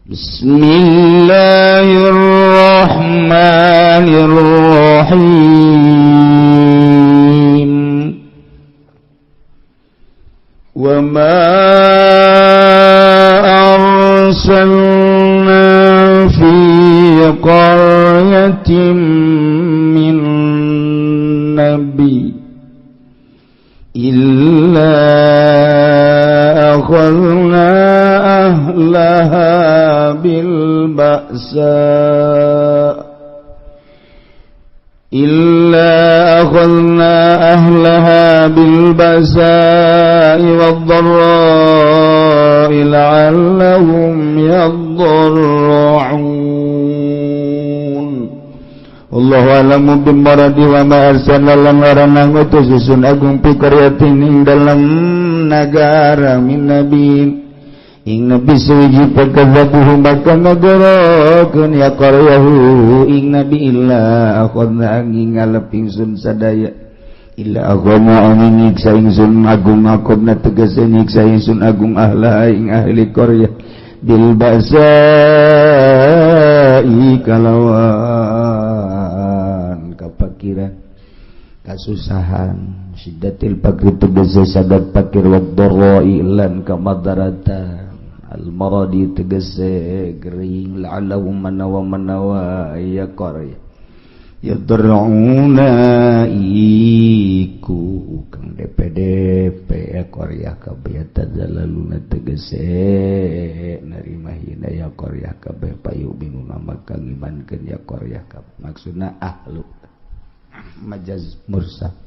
بسم الله الرحمن الرحيم. وما أرسلنا في قرية من نبي إلا أخذنا أهلها بالبأساء إلا أخذنا أهلها بالبأساء والضراء لعلهم يضرعون. الله أعلم بمراده. وما أرسلنا lan ora ngutus ingsun agung في قرية ing dalem nagara من نبي ing nabi suwiji فكذبوه maka ngagorokeun ya قرية ه ing nabi إلا أخذنا angin ngalep ingsun sadaya إلا أخذنا angin nyiksa ingsun agung أخذنا tegese nyiksa ingsun agung أهلها ing ahli qaryah بالبأساء kalawan kapakiran, kasusahan, شدة الفقر tegese sadat fakir, والضراء lan kamadaratan, المرض tegese gering, لعلهم manawa manawa ya qaryah يضرعون iku kang DPDP ya qaryah kabeh, يتذللون tegese narima hina ya qaryah kabeh, فيؤمنون maka ngimankeun ya qaryah kabeh. Maksudna ahlu majaz mursal,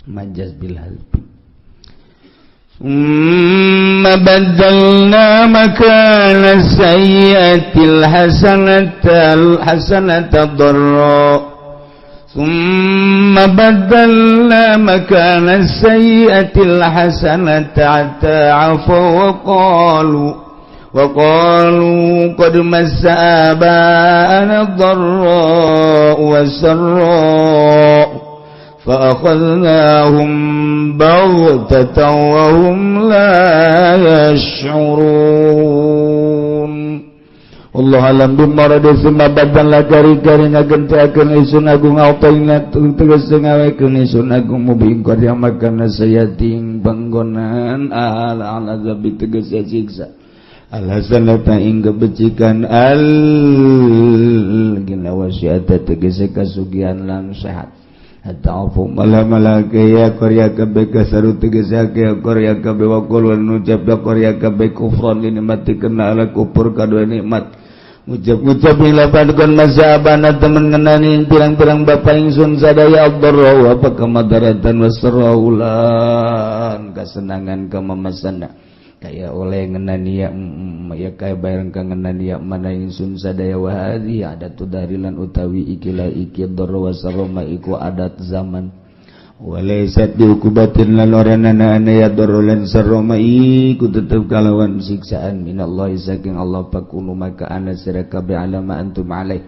majaz بالحذف. ثم بدلنا مكان السيئة الحسنة الحسنة الضراء ثم بدلنا مكان السيئة الحسنة حتى عفوا وقالوا قد مس آباءنا الضراء والسراء فأخذناهم بغتة وهم لا يشعرون. الله أعلم بمراده. ثم بدلنا kari-kari ngagentiakeun ingsun agung أعطينا tegese ngawekeun ingsun agung mubing qaryah مكان السيئة ing panggonan al azab tegese siksa الحسنة ing kebecikan, الغنى والصحة tegese kasugihan lan sehat, حتى عفوا malah ya qaryah kabeh كثروا tegese ya qaryah kabeh, وقالوا ngucap ya qaryah kabeh كفرا للنعمة kena ala kufur kadua nikmat, ngucap-ngucap lapan قد مس آباءنا temen ngenani pirang-pirang bapa ingsun sadaya الضراء apa kemadaratan, والسراء lan kasenangan kemamasana kaya oleh ngenani ya, ya kaya bareng kang ngenani ya mana ingsun sadaya. وهذه عادة الدهر lan utawi ikilah iki ضر والسراء iku adat zaman, وليست بعقوبة lan ora nana ya ضر lan سراء iku tetep kalawan siksaan من الله saking Allah. فكونوا maka ana sira kabeh على ما أنتم عليه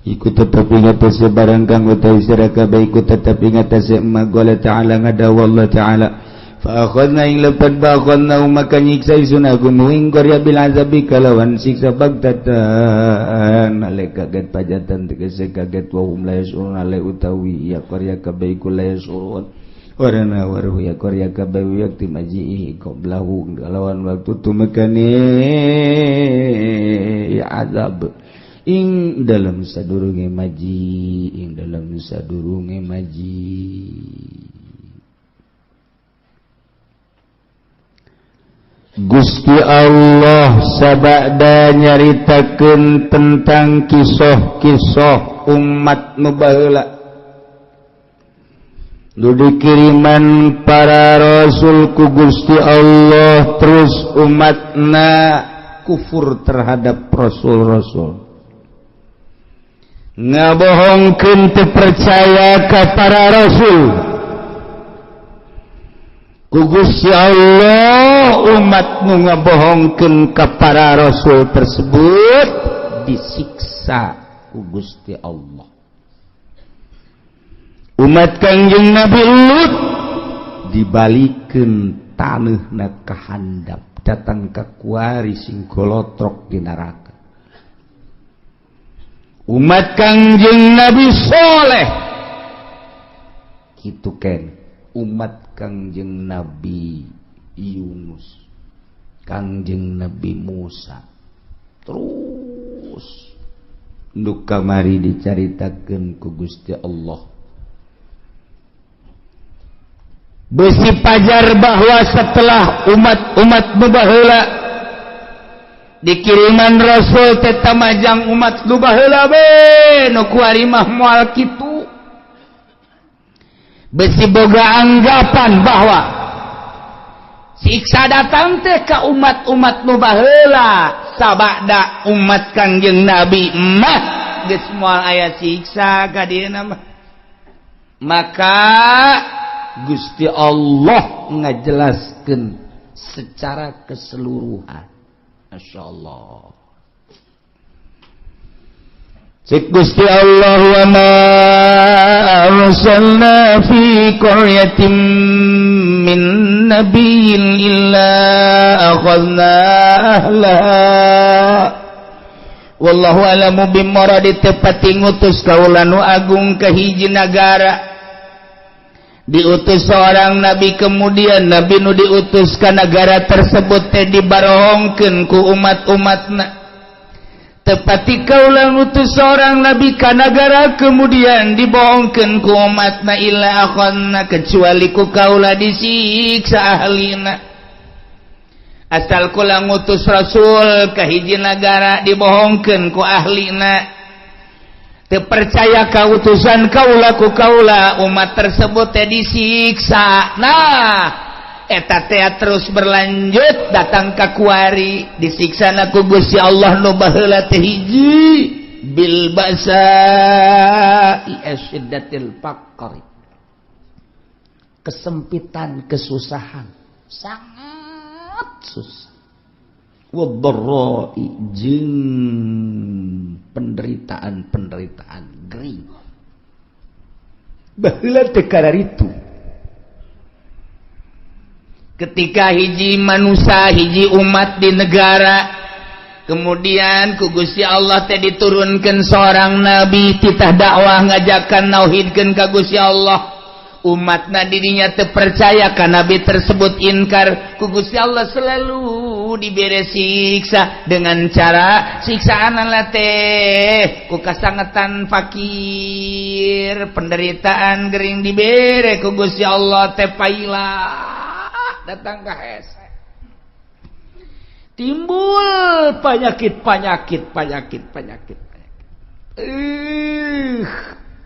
iku tetep ing atase barang kang utawi sira kabeh iku tetep ing atase ma. قال تعالى ngadawu Allah Ta'ala فأخذنا ing lepat فأخذنا maka nyiksa ingsun agung ing qaryah بالعذاب kalawan siksa بغتة ale kaget pajatan tegese kaget, وهم لا يشعرون ale utawi ya qaryah kabeh iku لا يشعرون warana waruh ya qaryah kabeh وقت مجيئه قبله kalawan waktu tumekane azab ing dalam sadurunge maji, ing dalam sadurunge maji. Gusti Allah sabada nyaritakeun tentang kisah-kisah umat nu baheula nu dikiriman para rasul ku Gusti Allah, terus umatna kufur terhadap rasul-rasul, ngabohongkeun, teu percaya ka para rasul ku Gusti Allah. Umat nu ngabohongkeun ka para rasul tersebut disiksa ku Gusti Allah. Umat Kangjeng Nabi Lut dibalikeun taneuhna ka handap, datang ka kuari sing golotrok di neraka. Umat Kangjeng Nabi Soleh kitu ken, umat Kangjeng Nabi Yunus, Kangjeng Nabi Musa, terus nu kamari dicaritakeun ku Gusti Allah. Besi pajar bahwa setelah umat-umat nu baheula dikiriman rasul teh tamajang umat nu baheula be nu kuari mah moal kitu. Besi boga anggapan bahwa siksa datang teh ka umat-umat nu baheula, sabada umat Kangjeng Nabi mah geus moal aya siksa ka dieuna mah. Maka Gusti Allah ngajelaskeun secara keseluruhan. Masya Allah. Cek Gusti Allah, wa ma arsalna fi qaryatin min nabiyyin illa akhadna ahlaha wallahu alamu bimuradi. Tepati ngutus kaula nu agung ke hiji nagara, diutus seorang nabi, kemudian nabi nu diutus ke negara tersebut teh dibarohongkeun ku umat-umatna. Tepati kaula ngutus seorang nabi ka nagara, kemudian dibohongkeun ku umatna, illa akhadna, kecuali ku kaula disiksa ahlina. Asal kula ngutus rasul ke hiji nagara, dibohongkeun ku ahlina, terpercaya kautusan kaula, ku kaula umat tersebut teh disiksa. Nah, eta teh terus berlanjut datang ka kuari, disiksa na ku Gusti Allah nu baheula teh hiji bil ba'sa asyiddatil faqri, kesempitan, kesusahan, sangat susah, wadharra'i, jeung penderitaan-penderitaan gering. Baheula teh itu ketika hiji manusia, hiji umat di negara, kemudian ku Gusti Allah teh diturunkan seorang nabi, titah dakwah ngajakan nauhidkeun ka Gusti Allah. Umatna dirinya terpercaya ka nabi tersebut, inkar, ku Gusti Allah selalu dibere siksa dengan cara siksaan teh ku kasangetan fakir, penderitaan gering dibere ku Gusti Allah teh paila datang ke hese, timbul penyakit, penyakit, penyakit, penyakit, penyakit.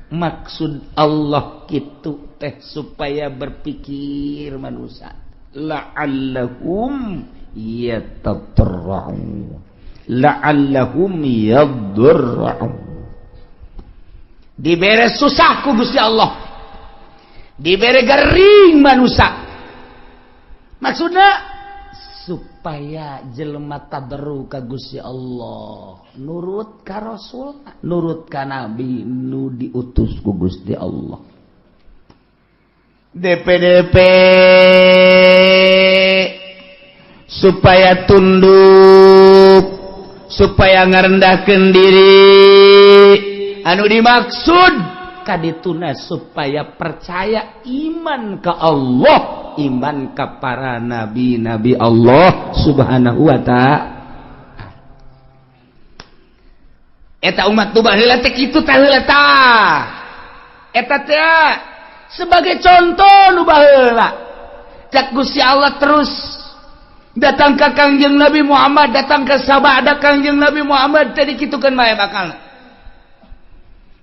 Maksud Allah gitu teh supaya berpikir manusia, la'allahum yatadarra'un, la'allahum yadurra'un. Dibere susah ku Gusti Allah, dibere gering manusia, maksudnya supaya jelema tadarru ka Gusti Allah, nurut ka Rasul, nurut ka nabi nu diutus ku Gusti Allah. DPDP supaya tunduk, supaya ngarendahkeun diri, anu dimaksud kadituna supaya percaya iman ke Allah, iman ke para nabi-nabi Allah Subhanahu wa ta'ala. Eta umat nu baheula teh kitu tah heula tah. Eta teh sebagai contoh nu baheula. Cak Gusti Allah terus datang ka Kangjeng Nabi Muhammad, datang ke sabada Kangjeng Nabi Muhammad teh dikitukeun bae bakal.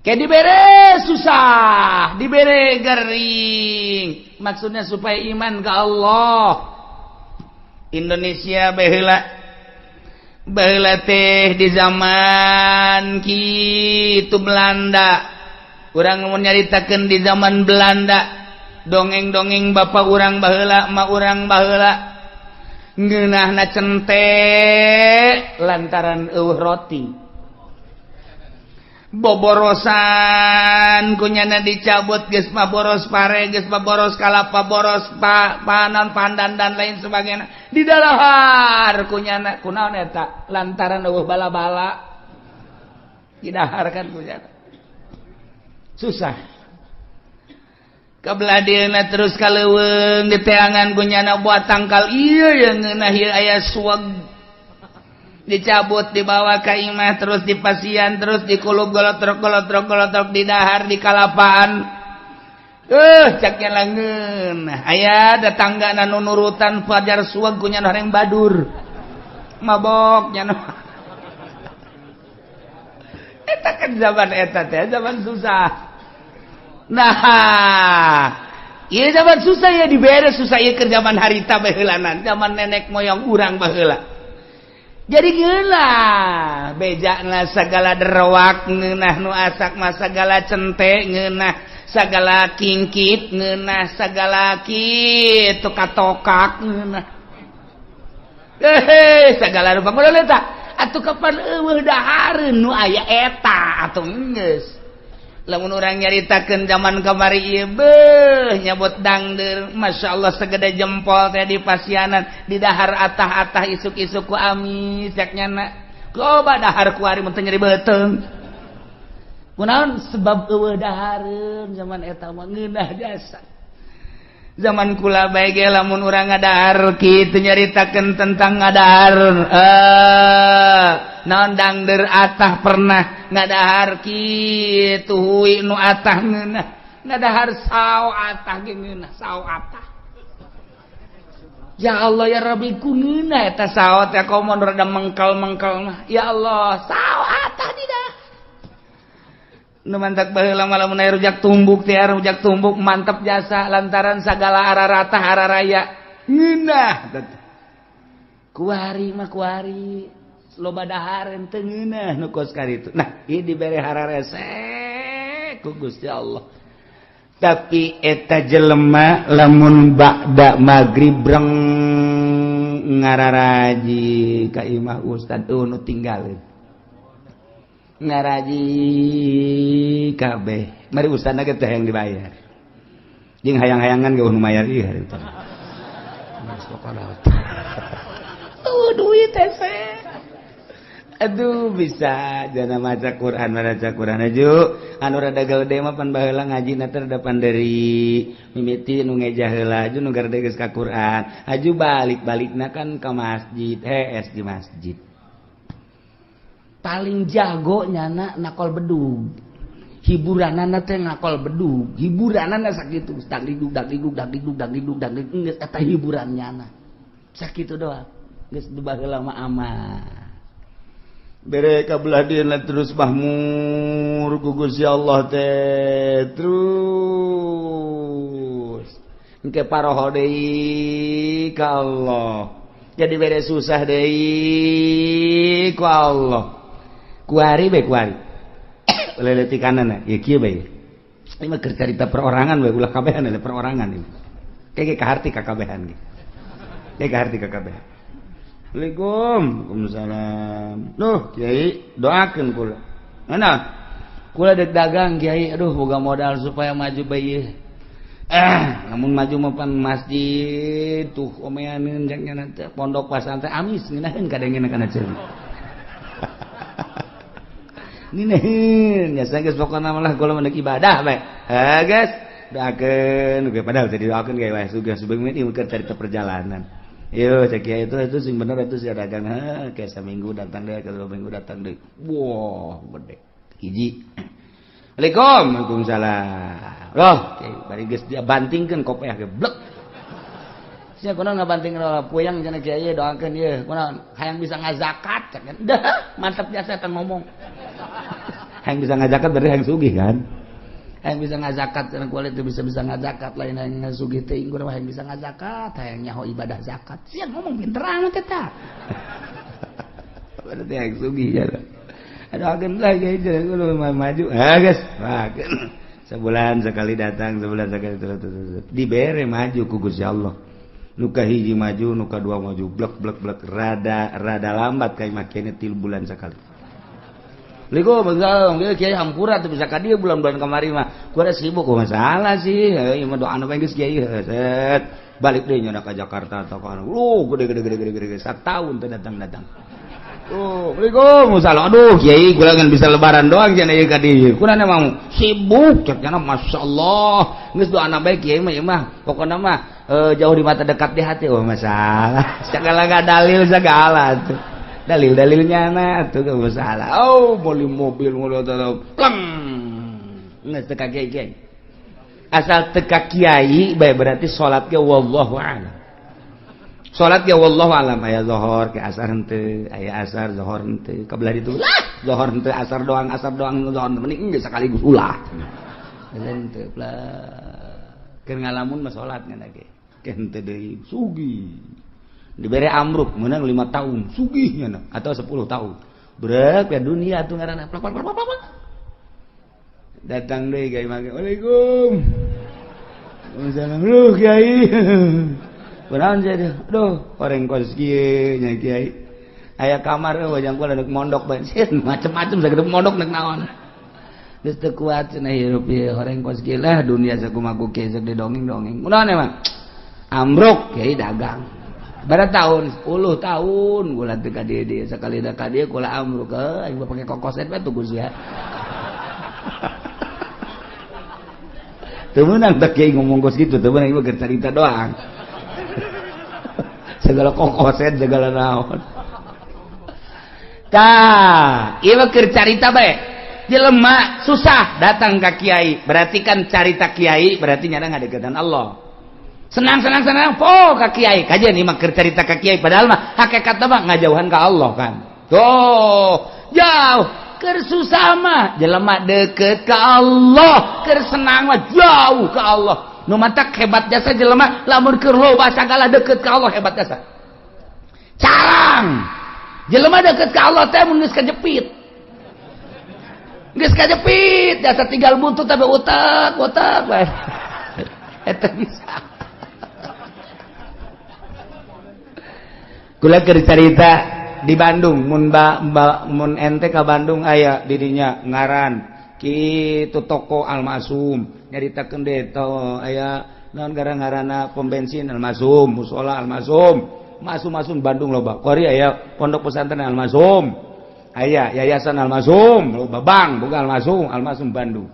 Kayak dibere susah, dibere gering. Maksudnya supaya iman ke Allah. Indonesia baheula, baheula teh di zaman kitu Belanda. Urang mun nyaritakeun di zaman Belanda, dongeng-dongeng bapak urang baheula, emak urang baheula, ngeunahna cente lantaran eueuh roti. Boborosan kunyana dicabut geus mah boros pare, geus mah boros kalapa, boros panan pandan dan lain sebagainya. Didahar kunyana kunaon eta lantaran eueuh bala-bala. Didahar kan kunyana. Susah. Kabelah terus kaleuweung diteangan kunyana buat tangkal ieu yang ngeunah ieu aya suweg. Dicabut dibawa ke imah terus dipasian terus dikulub golotrok golotrok golotrok didahar di kalapaan caknya langeun aya datangga nu nurutan fajar suweg kunyana horeng badur mabok nya eta kan zaman eta teh zaman susah. Nah ieu zaman susah ya dibere susah ieu keur zaman harita baheulanan zaman nenek moyang urang baheula. Jadi ngeunah bejana segala derwak ngeunah nu asak mah segala cente ngeunah segala kingkit ngeunah segala kitu katokak ngeunah segala rupa kudu eta atuh kapan eueuh dahareun nu aya eta atuh geus lamun urang nyaritakeun zaman kamari ieu beuh nyabot dangdeur masyaallah segede jempol teh di pasianan di dahar atah-atah isuk-isuk ku amis cak nyana loba dahar ku ari mun teu nyeri beuteung kunaon sebab eueuh dahareun zaman eta mah ngeunah jasa zaman kula bae ge lamun urang ngadahar kitu nyaritakeun tentang ngadahar naon dangdeur atah pernah ngadahar kitu hui nu atah ngeunah ngadahar sao atah ge ngeunah sao atah ya Allah ya Rabbi ku ngeunah eta sao teh komo rada mengkal-mengkal mah ya Allah sao atah tidak nu mantak baheula mah lamun aya rujak tumbuk teh rujak tumbuk mantep jasa lantaran sagala ararata araraya ngeunah kuari mah kuari loba dahareun teu ngeunah nu kos karitu. Nah ieu dibere hararese ku Gusti Allah. Tapi eta jelema lamun ba'da magrib breng ngararaji ka imah ustad nu tinggalin ngaraji kabeh mari ustadna ge teh yang dibayar jeung hayang-hayangan ge nu mayar ieu harita tuh duit teh. Aduh bisa jana maca Quran maca Quran aju anu rada gede mah pan baheula ngajina teh rada panderi mimiti nu ngejah heula aju nu garede geus ka Quran aju balik-balikna kan ka masjid hees di masjid paling jago nyana nakol bedug hiburanana teh ngakol bedug hiburanana sakitu dagdidug dagdidug dagdidug dagdidug dagdidug geus eta hiburan nyana sakitu doang geus baheula mah aman bere kabelah dieuna terus mahmur ku Gusti Allah teh terus engke paroho deui ka Allah jadi bere susah deui ku Allah kuari bae kuari leletikanana ya kieu bae ieu mah keur carita perorangan bae ulah kabehan perorangan ieu keke kaharti ka kabehan ge keke kaharti ka kabehan. Assalamualaikum. Waalaikumsalam. Duh, Kiai, doakeun kula. Mana? Kula dek dagang Kiai, aduh boga modal supaya maju bae ieu. Lamun maju mah pan masjid tuh omeaneun jang nya teh pondok pasantren amis ngeunaheun kadengena kana ceuli. Ngeunaheun nya geus pokona mah kula mah ibadah bae. Heh geus, doakeun ge padahal teh didoakeun ge wae sugih subeung ieu keur carita perjalanan. Yo cek ya itu sing bener itu sih dagang kayak seminggu datang deh, kedua minggu datang deh. Wah, gede. Hiji. Assalamualaikum. Waalaikumsalam. Loh, bari geus dia bantingkeun kopeah ge blek. Sia kunaon ngabanting puyang cenah kiai doakeun ieu. Kunaon hayang bisa ngazakat cek. Dah, mantep jasa eta ngomong. Hayang bisa ngazakat berarti hayang sugih kan? Hayang bisa ngazakat cenah kuali teu bisa-bisa ngazakat lain hayang sugih teh inggur hayang bisa ngazakat hayang nyaho ibadah zakat. Sia ngomong pinter amat eta. Berarti hayang sugih ya. Aduh ageun lah kiai kudu maju. Ah geus, sebulan sekali datang, sebulan sekali terus dibere maju ku Gusti Allah. Nuka hiji maju, nuka dua maju, blek blek blek rada rada lambat kayak makanya 3 bulan sekali. Assalamualaikum, kiai hampura teu bisa ka dieu bulan-bulan kamari mah. Kula sibuk masalah sih. Ieu mah doana bae geus kiai set. Balik deui nya ka Jakarta atau ka lu gede gede gede gede gede satahun teu datang-datang. Oh, Assalamualaikum, salam. Aduh, kiai kula ngan bisa lebaran doang cenah ieu ka dieu. Kuna emang sibuk cek nya masyaallah. Geus doana bae kiai mah ieu mah. Pokona mah jauh di mata dekat di hati. Oh, masalah. Segala dalil segala tuh. Dalil-dalilnya na tuh gak masalah. Oh, beli mobil mobil pleng. Geus teu ka kiai. Asal teu ka kiai bae berarti salat ge wallahu a'lam. Salat ge wallahu alam aya zuhur ke asar henteu, aya asar zuhur henteu, kabelah ditu lah zuhur henteu asar doang zuhur mending geus sekaligus ulah. Henteu lah. Keur ngalamun mah salat ngan ge. Ke henteu deui sugih. Dibere amruk meunang 5 tahun sugih nya atau 10 tahun. Brek ya dunia tuh ngaranna plak plak plak plak. Datang deui ka imah. Waalaikum. Waalaikumsalam. Lu kiai. Kunaon sia dia? Aduh, orang kos kieu nya kiai. Aya kamar eueuh jang kula deuk mondok bae. Macem-macem sagede mondok nek naon. Geus teu kuat cenah hirup ieu horeng kos kieu lah dunia sakumaha ku kieu sok didongeng-dongeng. Kunaon emang? Amruk kiai dagang. Bara tahun 10 tahun kula teu ka dieu dieu sakali da ka dieu kula amruk heuh aing pake kokoset bae tuh sia. Teu meunang teh kiai ngomong kos kitu, teu meunang ieu keur carita doang. Segala kokoset segala naon. Tah, ieu keur carita bae. Jelema susah datang ka kiai, berarti kan carita kiai berarti nyana ngadeukeutan Allah. Senang-senang po ka kiai. Kajian ieu mah keur carita ka kiai padahal mah hakikatna mah ngajauhan ka Allah kan. Tuh, jauh. Keur susah mah jelema deukeut ka Allah, keur senang mah jauh ka Allah. Nu matak hebat jasa jelema lamun keur loba sagala deukeut ka Allah hebat jasa. Carang. Jelema deukeut ka Allah teh mun geus kajepit. Geus kajepit jasa tinggal buntut tapi utak-utak bae. Eta bisa. Kula keur carita di Bandung mun mun ente ka Bandung aya dirinya ngaran kitu toko Almasum nyaritakeun deui to aya naon gara-garana pom bensin Almasum, musola Almasum, masum-masum Bandung loba. Kuari aya pondok pesantren Almasum, aya yayasan Almasum, loba bank boga Almasum, Almasum Bandung.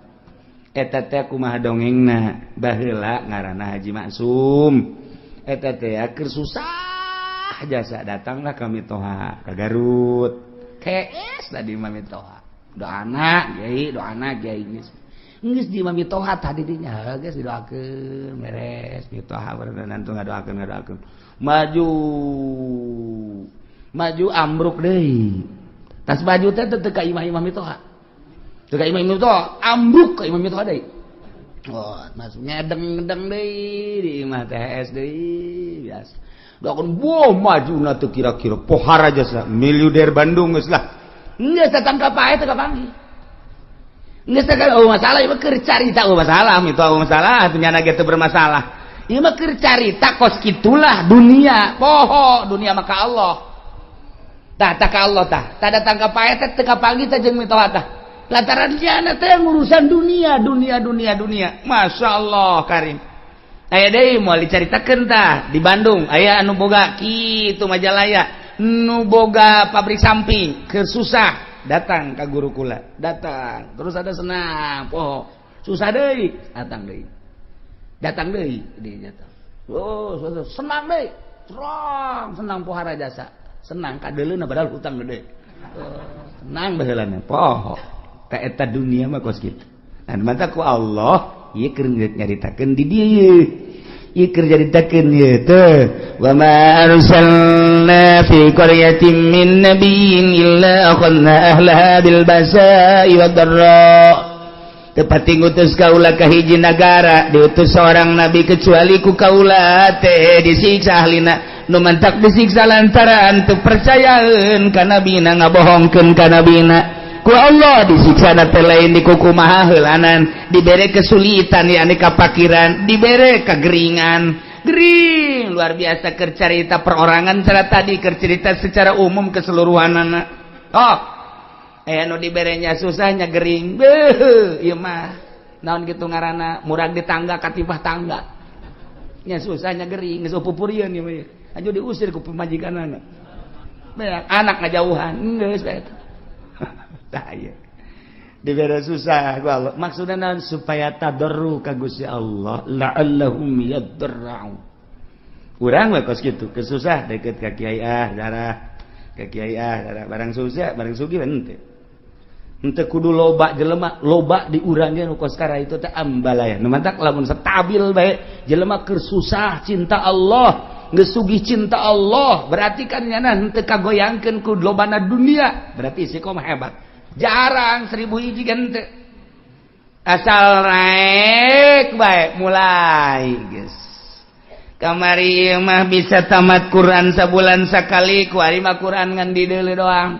Eta teh kumaha dongengna baheula ngaranna Haji Maksum. Eta teh keur susah jasa datanglah kami toha ka Garut. KS tadi mami toha. Doana kiai, doana kiai geus. Geus di mami toha tadi dinya geus didoakeun beres mitoha berenang tuh ngadoakeun. Maju. Maju ambruk deui. Tas baju teh teu ka imah-imah mitoha. Teu ka imah mitoha, ambruk ka imah mitoha deui. Oh, masuk ngedeng-ngedeng deui di imah THS deui biasa. Doakeun boh majuna teu kira-kira pohara jasa miliuder Bandung geus lah. Geus datang ka pae teu kapanggih. Geus teh oh masalah ieu keur carita oh masalah itu oh masalah atuh nyana ge teu bermasalah. Ieu mah keur carita kos kitulah dunia, poho dunia mah ka Allah. Tah tah ka Allah tah. Tah datang ka pae teh teu kapanggih teh jeung mitoha tah. Lantaran nyana teh ngurusan dunia, dunia, dunia, dunia. Masyaallah karim. Aya deui moal dicaritakeun tah di Bandung aya anu boga kitu Majalaya, nu boga pabrik samping keur susah datang ka guru kula, datang terus ada senang poho susah deui datang deui di nyata. Oh senang deui terang senang pohara jasa senang kadeuleuna padahal hutang gede. Oh, senang baheulana poho ka eta dunia mah kos kitu. Dan mata ku Allah ieu keur nyaritakeun di dieu. Ieu keur nyaritakeun ieu teh wa ma arsalna fi qaryatin min nabiyyin illa akhadna ahlaha bil basa'i wad dharra. Tepati ngutus kaula ka hiji nagara diutus seorang nabi kecuali ku kaula teh disiksa ahlina nu mantak disiksa lantaran teu percayaeun ka nabina ngabohongkeun ka nabina. Ku Allah disiksa na teh lain di kukumaha heulanan dibere kesulitan yakni kapakiran dibere kegeringan gering luar biasa keur carita perorangan cara tadi keur cerita secara umum keseluruhanana. Oh Aya nu diberenya susahnya gering. Beuh, ieu mah naon kitu ngaranna, murag di tangga katipah tangga. Nya susahnya gering, geus pupurieun ieu mah. Aju diusir ku pamajikanana. Beak anak ngajauhan, geus bae eta. Tah ieu. Dibere susah ku Allah. Maksudna naon? Supaya tadarru ka Gusti Allah, la'allahum yadarra'un. Urang we kos kitu, kesusah deket ka kiai ah darah, ka kiai ah darah, barang susah, barang sugih henteu. Henteu kudu loba jelema, loba di urang ge nu kos kara itu teh ambalaya. Nu mantak lamun stabil bae jelema keur susah cinta Allah, geus sugih cinta Allah, berarti kan nyana henteu kagoyangkeun ku lobana dunia, berarti istiqomah hebat. Jarang 1000 hiji kan henteu. Asal naik bae mulai geus. Kamari mah bisa tamat Quran sabulan sakali, kuari mah Quran ngan dideuleu doang.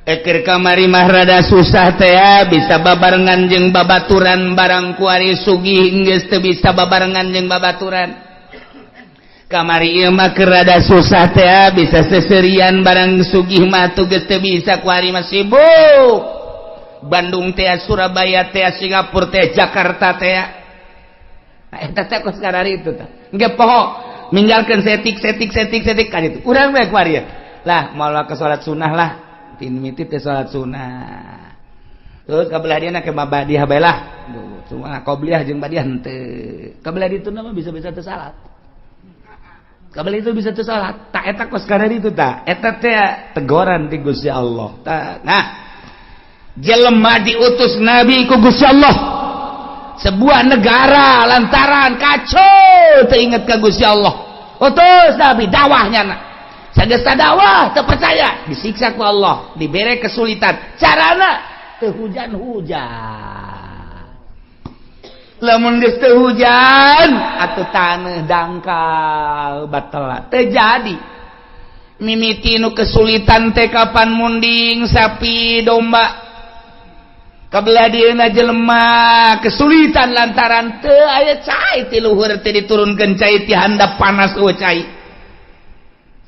Eker kamari mah rada susah teh bisa babarengan jeung babaturan, barang kuari sugih geus teu bisa babarengan jeung babaturan. Kamari ieu mah keur rada susah teh bisa seserian, barang sugih mah tuh geus teu bisa, kuari mah sibuk. Bandung teh, Surabaya teh, Singapura teh, Jakarta teh. Nah, eta teh kos karari itu teh. Engke poho ninggalkeun setik setik setik setik kan itu. Urang bae kuari ya. Lah, moal ke salat sunnah lah. Tin miti teh salat sunnah. Terus kabelah dia ke badiah bae lah. Duh, cuma qobliyah jeung badiah henteu. Kabelah ditu mah bisa-bisa teu salat. Kabelah itu bisa teu salat. Tak eta kos karari itu tak. Eta teh tegoran ti Gusti Allah. Ta, nah, jelema diutus Nabi ku Gusti Allah. Sebuah negara lantaran kacau teringat ke Gusti Allah, utus Nabi dakwahnya nak. Sageus dakwah teu percaya, disiksa ku Allah, dibere kesulitan. Carana teu hujan-hujan. Lamun geus teu hujan atuh taneuh dangkal batal teu jadi. Mimiti nu kesulitan teh kapan munding sapi domba. Kabelah dieuna jelema kesulitan lantaran teu aya cai ti luhur teh diturunkeun cai ti handap panas eueuh cai.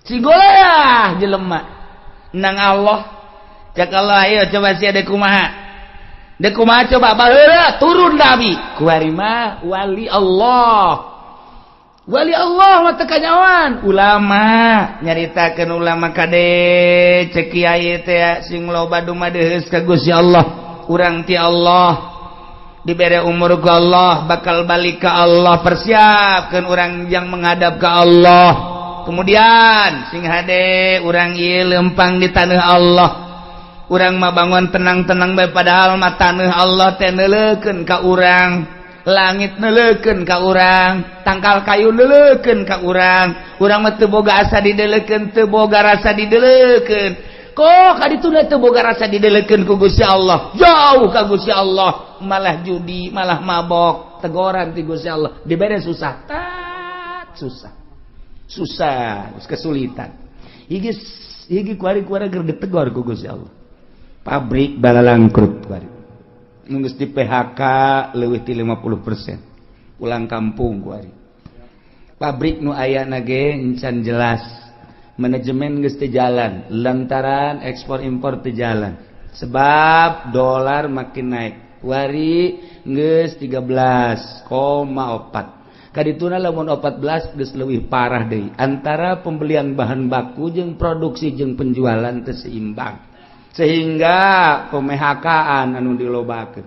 Sigoleah jelema nang Allah. Cek Allah, ayo coba sia deuk kumaha. Deuk kumaha coba baheula turun nabi. Kuari mah wali Allah. Wali Allah mah teu kanyawan. Ulama nyaritakeun ulama kade cek kiai teh sing loba dumadeus ka Gusti Allah. Urang ti Allah dibere umur ku Allah, bakal balik ke Allah, persiapkan orang yang menghadap ke Allah. Kemudian sing hade urang ieu lempang di tanah Allah, urang mah bangun tenang-tenang bae, padahal mah tanah Allah teh neuleukeun ka urang, langit neuleukeun ka urang, tangkal kayu neuleukeun ka urang. Urang mah teu boga asa dideulekeun, teu boga rasa dideulekeun. Kok kaditu teu boga rasa dideulekeun ku Gusti Allah, jauh ka Gusti Allah, malah judi, malah mabok. Tegoran ti Gusti Allah, dibere susah, tat susah, susah, kesulitan. Higi higi kuari-kuari keur ditegor ku Gusti Allah. Pabrik balalangkrut kuari, geus di PHK leuwih ti 50%, pulang kampung kuari. Pabrik nu aya ge encan jelas, manajemen geus teu jalan lantaran ekspor impor teu jalan sebab dolar makin naik. Wari geus 13,4. Kadituna lamun 14 geus leuwih parah deui, antara pembelian bahan baku jeung produksi jeung penjualan teu seimbang sehingga pemehakaan anu dilobakeun.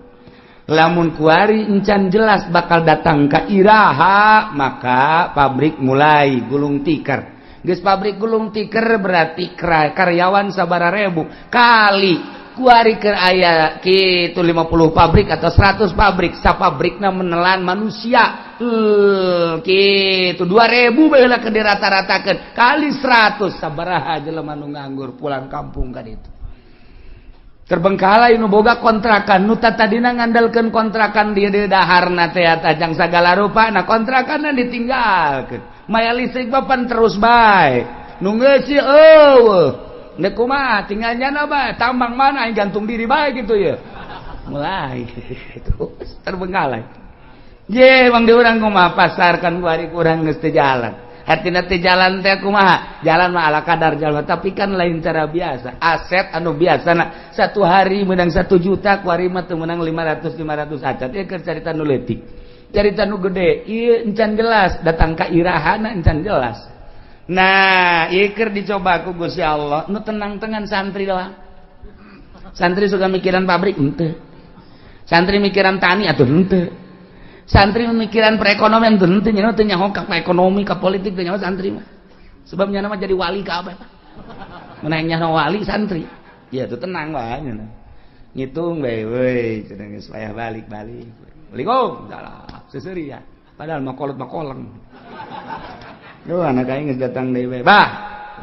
Lamun kuari encan jelas bakal datang ka iraha, maka pabrik mulai gulung tikar. Geus pabrik gulung tikar berarti karyawan sabara ribu kali kuari keur aya kitu 50 pabrik atau 100 pabrik, sapabrikna menelan manusia kitu 2000 bae lah, keur dirata-ratakeun kali 100, sabaraha jelema nu nganggur pulang kampung kan. Itu terbengkalai nu boga kontrakan, nu tadina ngandalkeun kontrakan dia di daharna teh tajang sagala rupa. Nah, kontrakanna ditinggalkeun, maya listrik papan terus bae nu ngeusi eueuh. Ndek kumaha tinggal nyana bae, tambang mana yang gantung diri bae gitu ya, mulai terus terbengkalai. Ye, bang, di urang kumaha pasar kan kuari kurang geus teu jalan. Hartina teh jalan teh kumaha? Jalan mah ala kadar jalan, tapi kan lain cara biasa. Aset anu biasana satu hari menang 1 juta, kuari mah teu menang 500 500 acan. Ieu keur carita nu leutik. Carita nu gede, ieu encan jelas, datang ka irahana encan jelas. Nah, ieu keur dicoba ku Gusti Allah, nu tenang-tenang santri doang. Santri suka mikiran pabrik henteu. Santri mikiran tani atuh henteu. Santri mikiran perekonomian teu henteu, nya teu nyaho ka ekonomi, ka politik teu nyaho santri mah. Sebab nya mah jadi wali ka apa. Mun hayang nyaho wali santri. Ya tuh tenang wae nya. Ngitung bae we cenah geus payah balik-balik. Assalamualaikum, salah seseuri ya. Padahal mah kolot mah koleng. Duh anak aing geus datang deui we. Bah,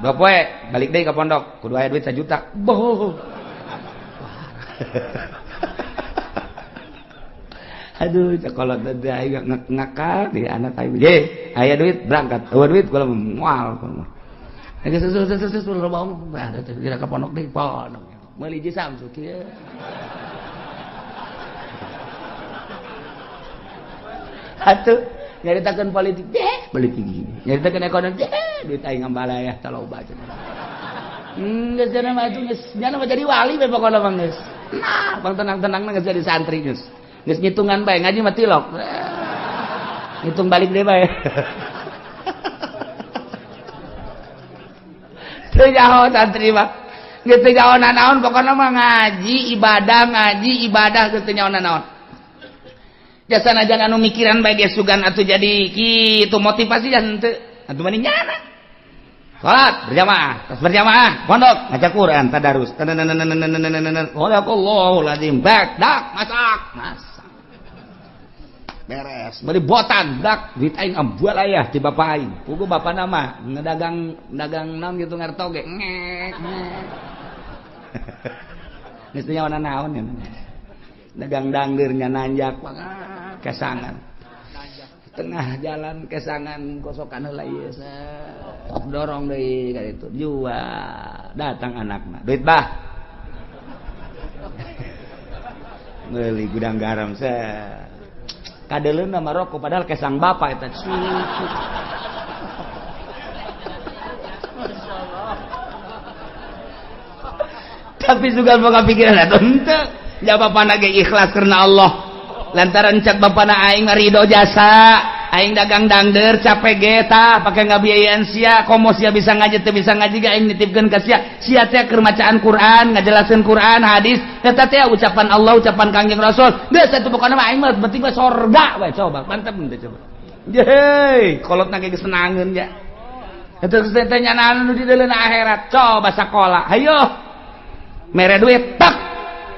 2 poe balik deui ka pondok, kudu aya duit 1 juta. Boh. Aduh, kolot teh aing ngakal di anak aing. Ye, aya duit berangkat. Eueuh duit kula moal. Geus susul loba omong. Bah, teh kira ka pondok deui, pondok. Meuli hiji Samsu kieu. Atuh nyaritakeun politik deh, politik nyaritakeun ekonomi deh, duit aing ngambalayah taloba cenah. Geus cenah mah atuh geus nya mah jadi wali we pokona mah geus. Nah, bang tenang-tenang geus jadi santri geus. Geus ngitungan bae ngaji mah tilok. Ngitung balik deui bae. Teu nyaho santri mah. Geus teu nyaho nanaon pokona mah ngaji ibadah geus teu nyaho nanaon. Jasa najan anu mikiran bae geus sugan atuh jadi kitu motivasi jan teu atuh mani nyana. Salat berjamaah, tas berjamaah, pondok maca Quran tadarus. Sadaqallahul azim. Bak dak masak, masak. Beres, beli botan dak duit aing ambual aya ti bapa aing. Pugu bapa nama ngedagang dagang naon kitu ngartoge. Ngek. Geus teu nyaho naon nya. Dagang dangdirnya nanjak kesangan tengah jalan kesangan kosokan heula ieu dorong deui ka ditu jual datang anakna duit bah meuli gudang garam kadeuleuna mah rokok padahal kesang bapak eta tapi juga boga pikiran atuh henteu. Ja bapana ge ikhlas karena Allah lantaran cak bapana aing ridho jasa aing dagang dangder capek ge tah pake ngabiayaan sia komo sia bisa ngaji teu bisa ngaji ge aing nitipkeun ka sia sia teh keur macaan Quran ngajelaskeun Quran hadis eta teh ucapan Allah ucapan Kangjeng Rasul geus atuh pokona mah aing mah penting mah sorga we coba mantep teh coba yeuh kolotna ge geus senangeun ya eta geus teh nyanaan nu di deuleuna akhirat coba sakola hayo mere duit tak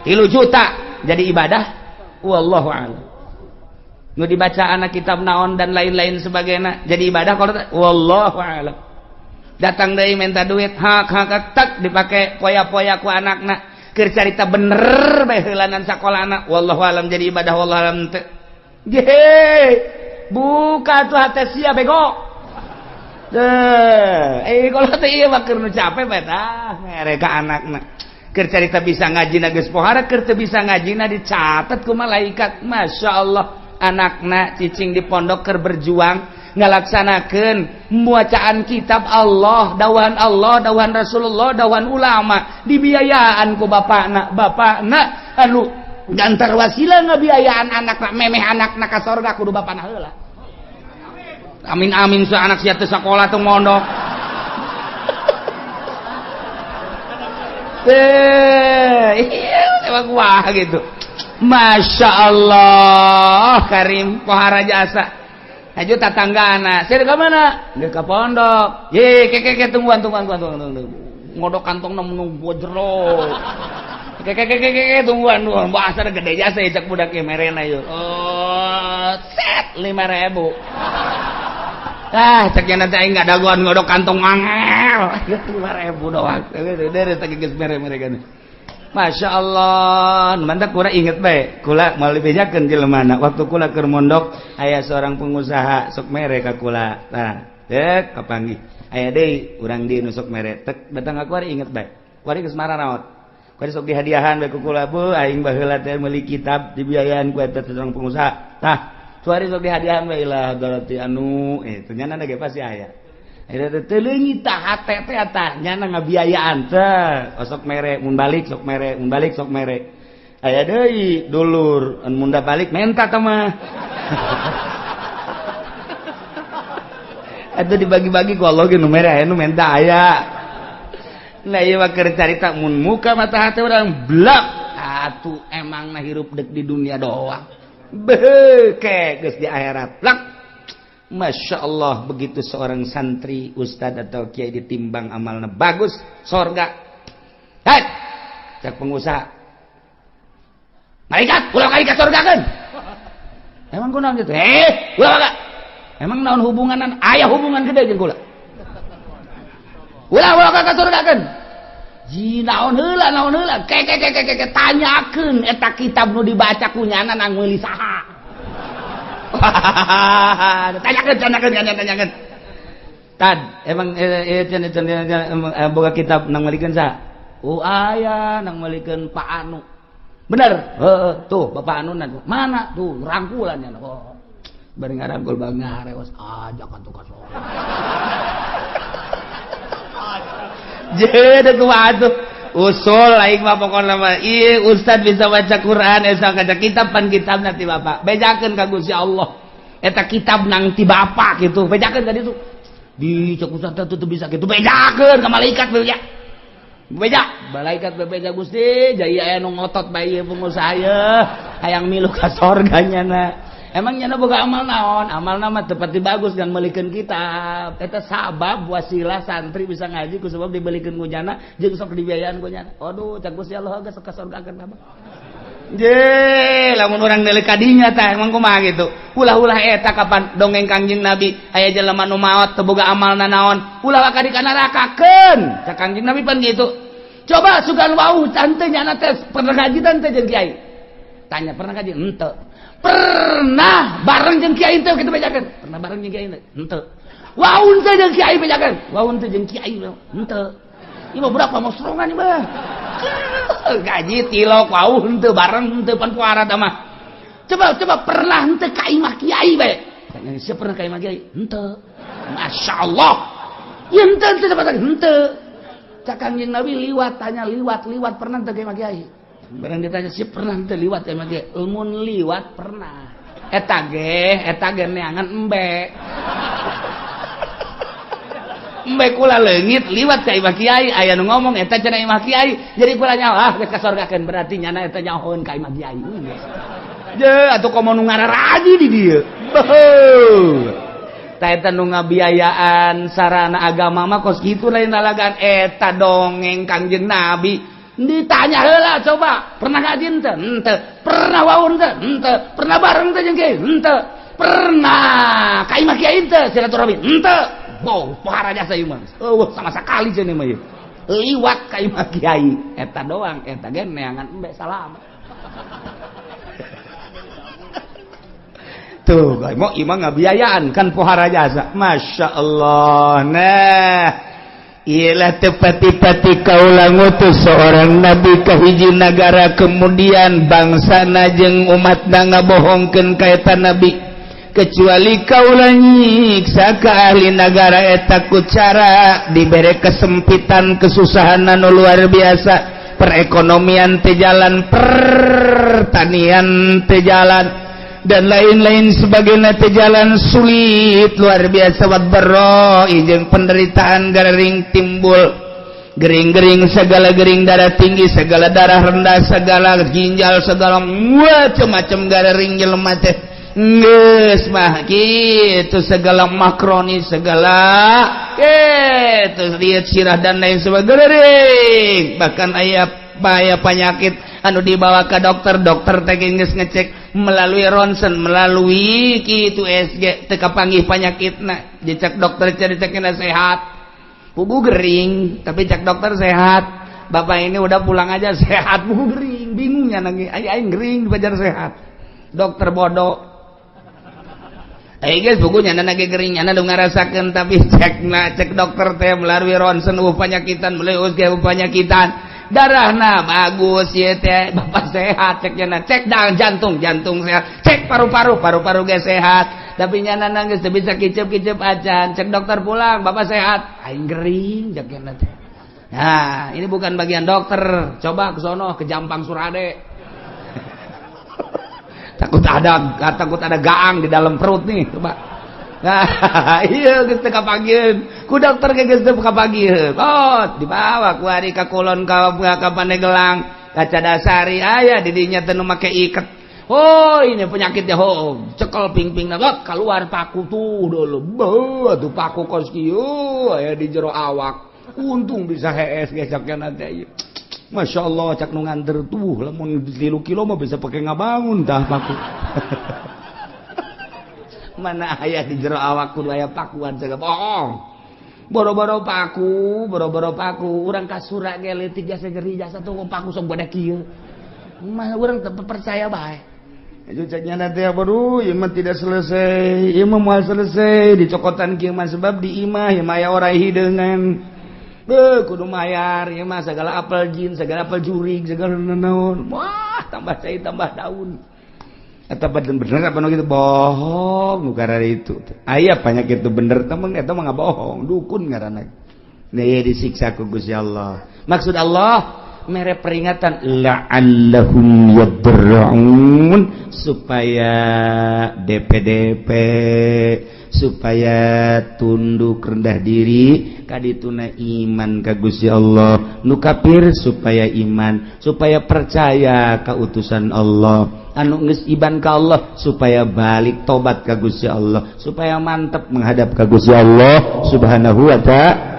3 juta jadi ibadah wallahu a'lam. Nu dibaca anak kitab naon dan lain-lain sebagainya jadi ibadah kalau wallahu a'lam. Datang deui minta duit hak hak tak dipake poya-poya ku anakna keur carita bener bae heulanan sakolana wallahu a'lam jadi ibadah wallahu a'lam teu. Ye buka tuh hate sia bego. Teu kalau teh ieu mah keur nu capek bae tah mere ka anakna. Keur carita bisa ngaji na geus pohara keur teu bisa ngaji na dicatat ku malaikat. Masya Allah anakna cicing di pondok keur berjuang ngalaksanakeun bacaan kitab Allah, dawahan Allah, dawahan Rasulullah, dawahan ulama, dibiayaan ku bapakna, bapakna anu gantar wasilah ngabiayaan anakna, memeh anakna ka sorga kudu bapakna heula. Amin amin sa anak sia teu sakola teu mondok. Iya, emang wah gitu. Masya Allah, Karim pohara jasa. Haju tatangga anak, saya ke mana? Dia ke pondok. Ye, ke tungguan. Ngodok kantong nunggu jero. Ke tungguan. Bahasa gede jasa ya cak budak merena yuk. Oh, set 5.000. Ah, cek yang nanti aing nggak dagoan ngodok kantong angel. 5.000 doang. Dari tadi geus mere-mere kan. Masya Allah, mantap kula inget bae. Kula moal dibejakeun jelema waktu kula keur mondok aya seorang pengusaha sok mere ka kula. Tah, dek kapanggih. Aya deui urang di nu sok mere. Tek datang ka kuari inget bae. Kuari geus mararaot. Kuari sok dihadiahan bae ku kula, bu aing baheula teh meuli kitab dibiayaan ku eta seorang pengusaha. Tah, kuari sok dihadiahan bae ilah darati anu ternyata ge pasti aya. Eta teh leungit tah hate teh tah nyana ngabiayaan teh osok mere mun balik sok mere mun balik sok mere. Aya deui dulur mun munda balik menta tah mah. Atuh dibagi-bagi ku Allah ge nu mere aya nu menta aya. Nah ieu mah keur carita mun muka mata hate urang blak atuh emangna hirup deuk di dunia doang. Beuh ke geus di akhirat blak. Masya Allah begitu seorang santri ustad atau kiai ditimbang amalna bagus sorga. Hei cek pengusaha malaikat ulah ka sorgakeun. Emang kunaon kitu? Ulah ka. Emang naon hubunganan? Aya hubungan gede jeung kula. Ulah ulah ka surgakeun. Ji naon heula naon heula ke ke ke ke ke tanyakeun eta kitab nu dibaca ku nyana nang meuli saha. Tanyakeun tanyakeun tanyakeun. Tad emang boga kitab nang meulikeun saha? Oh aya nang meulikeun Pak Anu. Bener? Heeh, tuh Bapak Anu mana? Tuh rangkulan nya. Oh. Bari ngarangkul bang ngarewas ajak atuh ka sorga. Jeung kumaha atuh? Usul aing mah pokona mah ieu ustad bisa baca Quran esa kaca kitab pan kitabna ti bapak. Bejakeun ka Gusti Allah. Eta kitab nang ti bapak kitu. Bejakeun ka ditu. Di cek ustad teh teu bisa kitu. Bejakeun ka malaikat beja. Beja, malaikat bebeja Gusti, jaya aya nu ngotot bae ieu pengusaha ye, hayang milu ka sorga nyana. Emang nyana boga amal naon? Amalna mah teu pati bagus kan meulikeun kitab. Eta sabab wasilah santri bisa ngaji ku sebab dibelikeun ku nyana jeung sok dibiayaan ku nyana. Aduh, cak Gusti Allah geus ka sorgakeun abah. Je, lamun urang deuleu ka dinya tah emang kumaha kitu. Ulah-ulah eta kapan dongeng Kangjeng Nabi aya jelema nu maot teu boga amalna naon, ulah ka di ka nerakakeun. Cak Kangjeng Nabi pan kitu. Coba sugan wau tante nyana teh pernah ngaji tante jeung kiai. Tanya pernah ngaji? Henteu. Pernah bareng jeung kiai teh kitu bejakeun. Pernah bareng jeung kiai teh? Henteu. Waun teh jeung kiai bejakeun. Waun teh jeung kiai henteu. Ieu mah budak pamosrongan ieu mah. Gaji tilok waun teu bareng henteu pan puara tah mah. Coba coba pernah henteu ka imah kiai bae. Tanya siapa pernah ka imah kiai? Henteu. Masyaallah. Ieu henteu henteu dapat henteu. Cak Kangjeng Nabi liwat tanya liwat liwat pernah teu ka imah kiai? Barang ditanya sih pernah teu liwat emang ge ilmun liwat pernah. Eta ge neangan embe. Embe kula leungit liwat ka imah kiai aya nu ngomong eta cenah imah kiai. Jadi kula nyaho ah geus kasorgakeun berarti nyana eta nyahoeun ka imah kiai. Je atuh komo nu ngararaji di dieu. Beuh. Tah eta nu ngabiayaan sarana agama mah kos kitu lain lalagan eta dongeng Kangjeng Nabi. Ditanya heula coba, pernah ngaji henteu? Henteu. Pernah waun teu? Henteu. Pernah bareng teu jeung kiai? Henteu. Pernah ka imah kiai henteu silaturahmi? Henteu. Boh, pohara jasa ieu mah. Eueuh sama sakali cenah mah ieu. Liwat ka imah kiai, eta doang, eta ge neangan embe salam. Tuh, mau imah ngabiayaan kan pohara jasa. Masya Allah. Nah, ialah tepati-pati kaula ngutus seorang nabi ka hiji nagara kemudian bangsana jeung umatna ngabohongkeun ka eta nabi kecuali kaula nyiksa ka ahli nagara eta ku cara dibere kesempitan kesusahan anu luar biasa, perekonomian teu jalan, pertanian teu jalan dan lain-lain sebagainya teu jalan, sulit luar biasa, wadbarro jeung penderitaan gering timbul, gering-gering segala gering, darah tinggi segala, darah rendah segala, ginjal segala, macam-macam gering jelema teh geus mah kitu, segala makroni segala kitu, lihat sirah dan lain sebagainya, bahkan aya bahaya penyakit anu dibawa ke dokter, dokter teh geus ngecek melalui ronsen, melalui kitu SG teu kapanggih panyakitna, dicek dokter cari-cekna sehat, pugu gering, tapi cek dokter sehat, bapak ini udah pulang aja sehat, pugu gering, bingungnya nangis, aing gering dipajar sehat, dokter bodoh. Guys, bukunya nyana ge gering, nyana nu ngarasakeun, tapi cekna cek dokter teh melalui ronsen panyakitan, melalui USG panyakitan, darahna bagus ieu teh, bapak sehat, cek nyana, cek jantung, jantung sehat, cek paru-paru, paru-paru ge sehat, Tapi nyana nangis teu bisa kicep-kicep acan. Cek dokter pulang, "Bapak sehat." Aing gering jakena teh. Nah, ini bukan bagian dokter. Coba ke sono ke Jampang Surade. Takut ada gaang di dalam perut nih, coba. Nah, iya geus teu kapagieun. Ku dokter ge geus teu kapagieun. Oh, dibawa ku ari ka kulon ka Pandeglang, ka Cadasari aya di dinya teh nu make iket. Oh, ini penyakitnya. Oh, cekel ping-ping nah, keluar paku tuh dulu. Beuh, tuh paku kos kieu aya di jero awak. Untung bisa hees geus nanti. Masya Allah, cak nu nganter tuh lamun 3 kilo mah bisa pakai ngabangun tah paku. Mana aya di jero awak kudu aya pakuan segala bohong. Boro-boro paku, boro-boro paku, urang kasura ge leutik jasa nyeri jasa tuh paku sok gede kieu. Mah urang teu percaya bae. Itu ceknya nanti ya baru, ieu mah tidak selesai, ieu mah moal selesai dicokotan kieu mah sebab di imah ieu mah aya orai hideungan. Beuh, kudu mayar ieu mah segala apel jin, segala apel jurig, segala naon. Wah, tambah cai tambah daun. Eta bener apa nu gitu bohong nu itu. Aya penyakit itu bener temen eta mah bohong, dukun ngaranna. Nih disiksa ku Gusti Allah. Maksud Allah mere peringatan la'allahum yadra'un supaya DPDP supaya tunduk rendah diri kadituna iman ka Gusti Allah, nu kafir supaya iman, supaya percaya ka utusan Allah, anu geus iman ka Allah supaya balik tobat ka Gusti Allah, supaya mantep menghadap ka Gusti Allah Subhanahu wa ta'ala.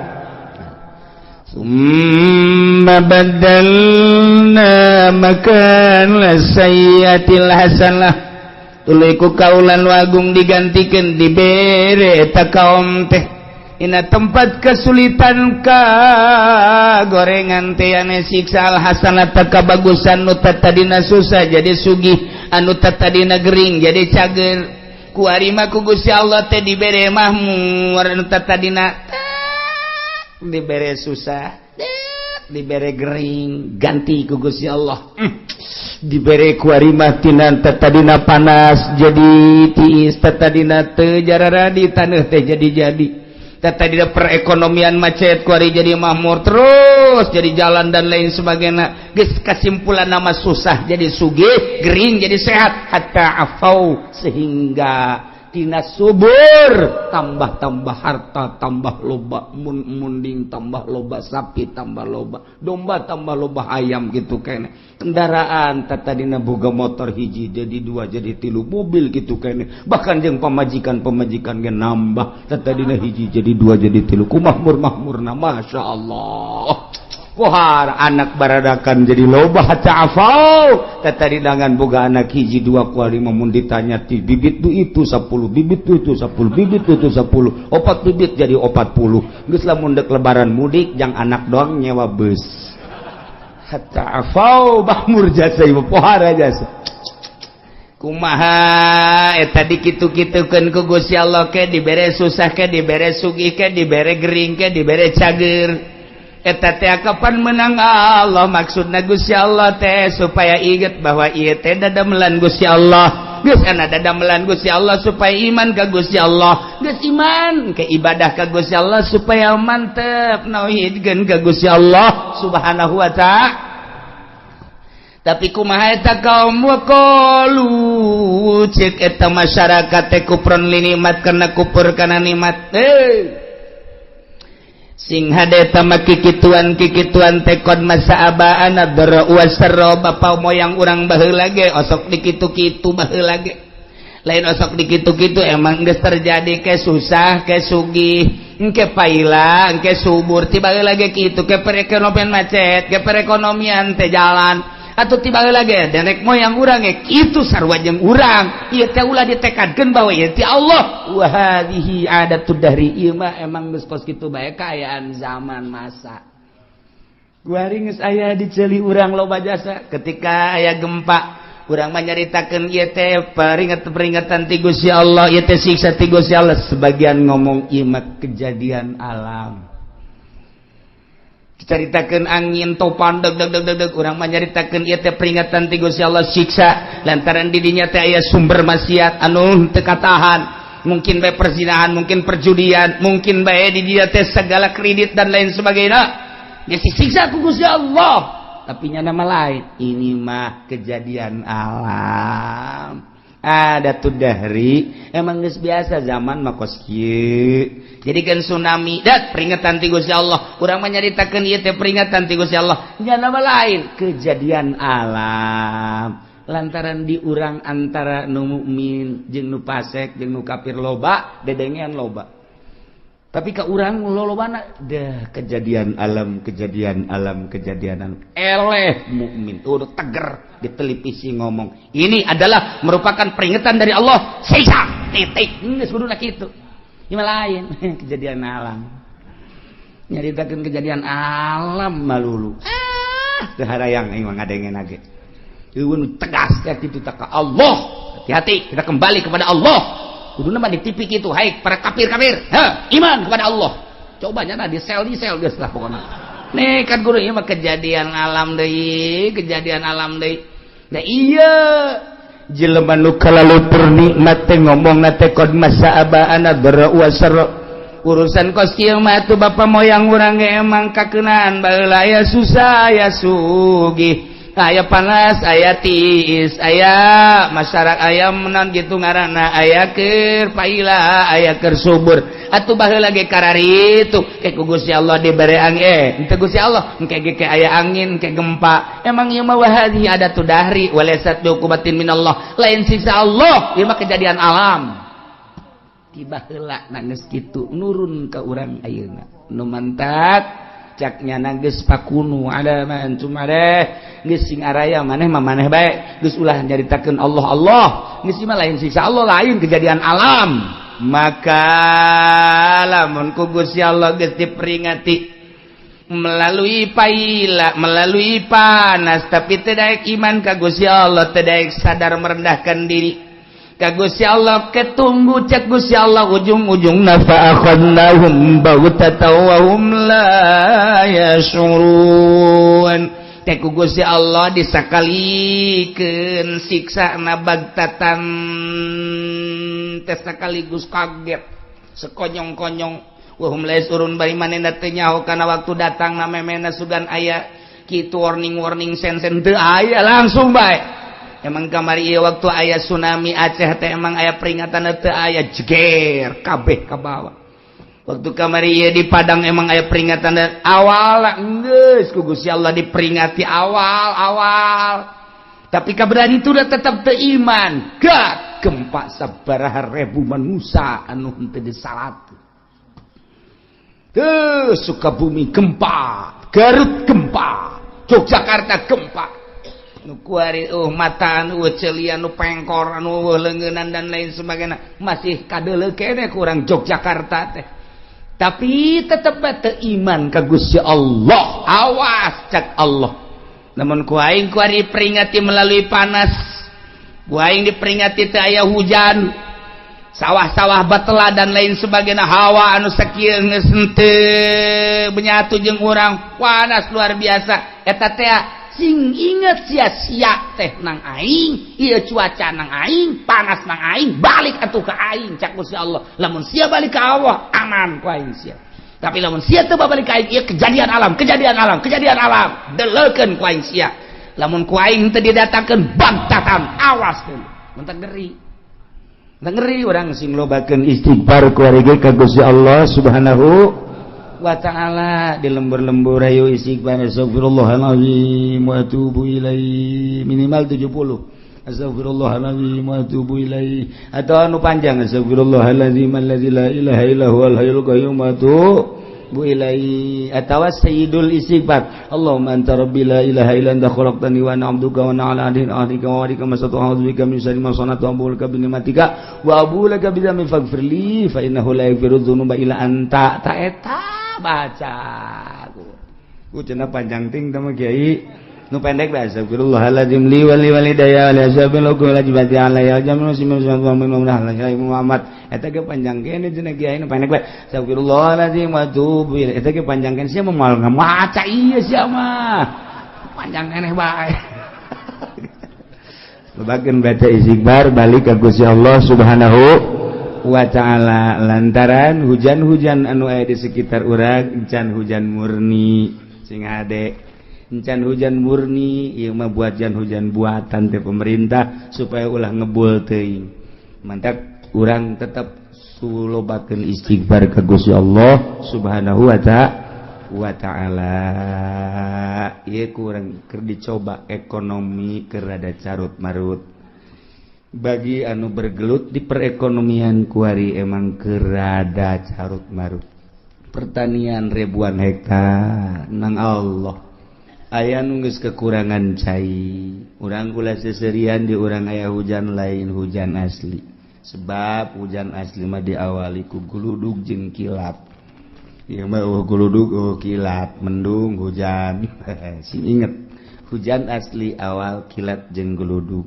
ثم بدلنا مكان السيئة الحسنة tuluy ku kaula nu agung digantikan dibere eta kaum teh ina tempat kesulitan ka gorengan teh ane siksa al hasanata kabagusan, nu tadina susah jadi sugih, anu tadina gering jadi cager. Ku arima ku Gusti Allah teh dibere mahmur, anu tadina dibere susah, dibere gering, ganti ku Gusti Allah dibere ku arima tina tadina panas jadi tiis, tadina teu jararadi taneuh teh jadi tadina perekonomian macet kuari jadi makmur terus, jadi jalan dan lain sebagainya. Geus kesimpulan nama susah jadi sugih, gering jadi sehat, hatta afau sehingga tina subur tambah-tambah harta, tambah loba mun munding, tambah loba sapi, tambah loba domba, tambah loba ayam gitu kene. Kendaraan tadina boga motor hiji jadi dua, jadi tilu, mobil gitu kene. Bahkan jeung pamajikan pamajikan ge nambah, tadina hiji jadi dua, jadi tilu. Ku makmur makmurna, Masya Allah. Kohar anak baradakan jadi loba, hatta afau. Tadi dangan boga anak hiji dua kuali mun ditanya ti bibit tu itu 10 bibit tu itu 10 bibit tu itu 10 opat bibit jadi 40. Geus lamun dek lebaran mudik jang anak doang nyewa bus. Hatta afau, makmur jasa ieu pohara jasa. Kumaha eta dikitu-kitukeun ku Gusti Allah ke dibere susah ke dibere sugih ke dibere gering ke dibere cager eta teh kapan menang Allah? Maksudna Gusti Allah teh supaya inget bahwa ieu teh dadamelan Gusti Allah. Geus ana dadamelan Gusti Allah supaya iman ka Gusti Allah, geus iman ke ibadah ka Gusti Allah supaya mantep nauhidkeun ka Gusti Allah Subhanahu wa ta'ala. Tapi kumaha eta kaum? Waqalu cek eta masyarakat teh kufron li nikmat karena kufur kana nikmat. Eh, sing hade tama kikituan kikituan tekon masa abaana dharra wasarra, bapa moyang urang baheula ge osok dikitu-kitu baheula ge. Lain osok dikitu-kitu, emang geus terjadi ke susah ke sugih, engke paila engke subur, tiba lagi kitu ke perekonomian macet ke perekonomian teh jalan atau tiba lagi nenek moyang urang ge kitu sarua jeung urang. Ieu teh ulah ditekadkeun bahwa ieu ti Allah. Wa hadhihi adatud dahri, ieu mah emang geus kos kitu bae kaayaan zaman masa. Kuari geus aya di ceuli urang loba jasa. Ketika aya gempa urang mah nyaritakeun ieu teh peringatan-peringatan ti Gusti Allah, ieu teh siksa ti Gusti Allah. Sebagian ngomong ieu mah kejadian alam. Dicaritakeun angin topan deg deg deg deg deg, urang mah nyaritakeun ieu teh peringatan ti Gusti Allah, siksa lantaran di dinya teh aya sumber maksiat anu teu katahan. Mungkin bae perzinahan, mungkin perjudian, mungkin bae di dia teh segala kredit dan lain sebagainya. Geus disiksa ku Gusti Allah. Tapi nya nama lain, ini mah kejadian alam. Ada tuh dari emang geus biasa zaman mah kos kieu. Jadi kan tsunami dat peringatan ti Gusti Allah. Urang mah nyaritakeun ieu teh peringatan ti Gusti Allah. Nya nama lain, kejadian alam. Lantaran di urang antara nu mukmin jeung nu fasik jeung nu kafir loba, dedengean loba. Tapi ke urang lolobana dah kejadian alam, kejadian alam, kejadian alam. Eleh mukmin udah teger di televisi ngomong, ini adalah merupakan peringatan dari Allah, siksa titik. Geus kuduna kitu. Ieu lain kejadian alam. Nyaritakeun kejadian alam malulu. Ah, teu harayang aing mah ngadengen ge. Eueun tegas teh kitu tak ka Allah. Hati-hati, kita kembali kepada Allah. Kuduna mah di TV kitu, hai para kafir-kafir, ha, iman kepada Allah. Coba nya di sel, di sel geus lah pokona. Nih kan guru, ieu mah kejadian alam deui, kejadian alam deui. Nah iya, jelema nu kalalutur nikmat teh ngomongna teh qad massa abaana dharra wa sarra. Urusan kos kieu mah atuh bapa moyang urang ge emang kakeunaan baheula, aya susah aya sugih, aya panas aya tiis, aya masyarakat aya menan gitu ngaranna, aya keur paila aya keur subur. Atuh baheula ge kararitu ke ku Gusti Allah dibere angin, henteu Gusti Allah engke ge ke aya angin ke gempa. Emang ieu mah wahadhi ada tu dahri walaysat biuqubatin minallah, lain siksa Allah, ieu mah kejadian alam. Tiba heula geus kitu nurun ka urang ayeuna nu mantak caknya geus fakunu ala ma antum alaih, geus sing araya maneh mah maneh bae, geus ulah nyaritakeun Allah Allah, geus mah lain siksa Allah, lain kejadian alam. Maka lamun ku Gusti Allah geus diperingati melalui paila, melalui panas, tapi tidak iman ka Gusti Allah, tidak sadar merendahkan diri ka Gusti Allah, ketunggu cek Gusti Allah ujung-ujung fa akhadnahum baghtatan wa hum la yash'urun. Teh ku Gusti Allah disakalikeun siksa na bagtatan teh sekaligus kaget sekonyong-konyong, wa hum la yash'urun, bari manehna teu nyaho kana waktu datang na memena sugan aya kitu warning-warning sen-sen teu aya, langsung bae. Emang kamari ieu waktu aya tsunami Aceh teh emang aya peringatan teu aya, jeger kabeh ka bawah. Waktu kamari ieu di Padang emang aya peringatan awal, geus ku Gusti Allah diperingati awal-awal, tapi kaberan itu udah tetap teu iman. Gak gempa sabaraha ribu manusia anu henteu disalat. Tuh Sukabumi gempa, Garut gempa, Yogyakarta gempa. Nu kuari mata anu celian, nu pengkor, anu leungeunnan dan lain sebagainya masih kadeuleu kene kurang Yogyakarta teh. Tapi tetep teu iman ka Gusti Allah. Awas cak Allah. Namun ku aing kuari peringati melalui panas. Ku aing diperingati teu aya hujan. Sawah-sawah batela dan lain sebagainya, hawa anu sakieu geus henteu menyatu jeung urang, panas luar biasa. Eta teh sing inget sia-sia teh nang aing, ieu cuaca nang aing, panas nang aing, balik atuh ka aing cak Gusti Allah. Lamun sia balik ka Allah, aman ku aing sia. Tapi lamun sia teu balik ka aing, ieu kejadian alam, kejadian alam, kejadian alam, deleukeun ku aing sia. Lamun ku aing teu didatangkeun bagtatan, awas deui. Mentak ngeri. Ngeri urang sing lobakeun istighfar ku ka Gusti Allah Subhanahu wa ta'ala. Di lembur-lembur ayo istighfar, astagfirullahalazim wa atubu ilaih, minimal 70, astagfirullahalazim wa atubu ilaih, atau anu panjang, astagfirullahalazim allazi la ilaha illa huwal hayyul qayyum wa atubu ilaih, atau sayyidul istighfar, Allahumma anta rabbi la ilaha illa anta khalaqtani wa ana 'abduka wa ana 'ala ahdika wa wa'dika mastata'tu, a'udzu bika min syarri ma sana'tu, abu'u laka bi ni'matika wa abu'u laka bi dzambi faghfir li fa innahu la yaghfiru dzunuba illa anta. Ta eta baca ku cenah panjang ting tama kiai, nu pendek bae, astagfirullahaladzim li wa li walidayya wa li ashabil wa wajibati alayya jamil muslimin wa Muhammad. Eta ge panjang kene cenah kiai, nu pendek bae, astagfirullahaladzim wa atubu ilaih. Eta ge panjang kene, sia moal ngamaca ieu sia mah panjang keneh bae. Lobakeun baca istighfar, balik ka Gusti Allah Subhanahu. wa ta'ala, lantaran hujan-hujan anu aya di sekitar urang encan hujan murni. Sing hade, encan hujan murni. Ieu mah buatan, hujan buatan teh pemerintah supaya ulah ngebul teuing. Mantap, urang tetap sulobakeun istighfar ka Gusti Allah Subhanahu wa ta'ala. Ieu kurang keur dicoba, ekonomi keur rada carut marut. Bagi anu bergelut di perekonomian, kuari emang keur rada carut marut. Pertanian ribuan hektar nang Allah aya nu geus kekurangan cai. Urang kula seserian, di urang aya hujan, lain hujan asli, sebab hujan asli mah diawali ku guludug jeung kilat. Ieu mah oh guludug, oh kilat, mendung, hujan. Sing inget, hujan asli awal kilat jeung guludug.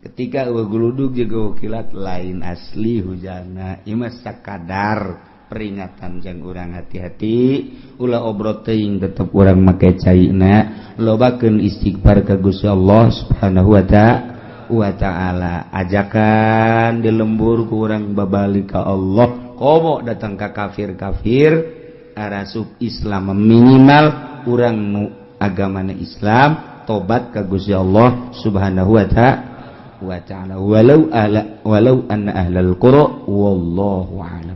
Ketika euweuh guludug jeung euweuh kilat, lain asli hujanna. Ieu mah sakadar peringatan jang urang hati-hati, ulah obrot teuing, tetep urang make caina, lobakeun istighfar ka Gusti Allah Subhanahu wa ta'ala. Ajakan di lembur ku urang babalik ka Allah, komo datang ka kafir-kafir arasup Islam, minimal urang nu agamana Islam tobat ka Gusti Allah Subhanahu wa ta'ala. Walau ahla, walau anna ahlal qura, wallahu a'lam.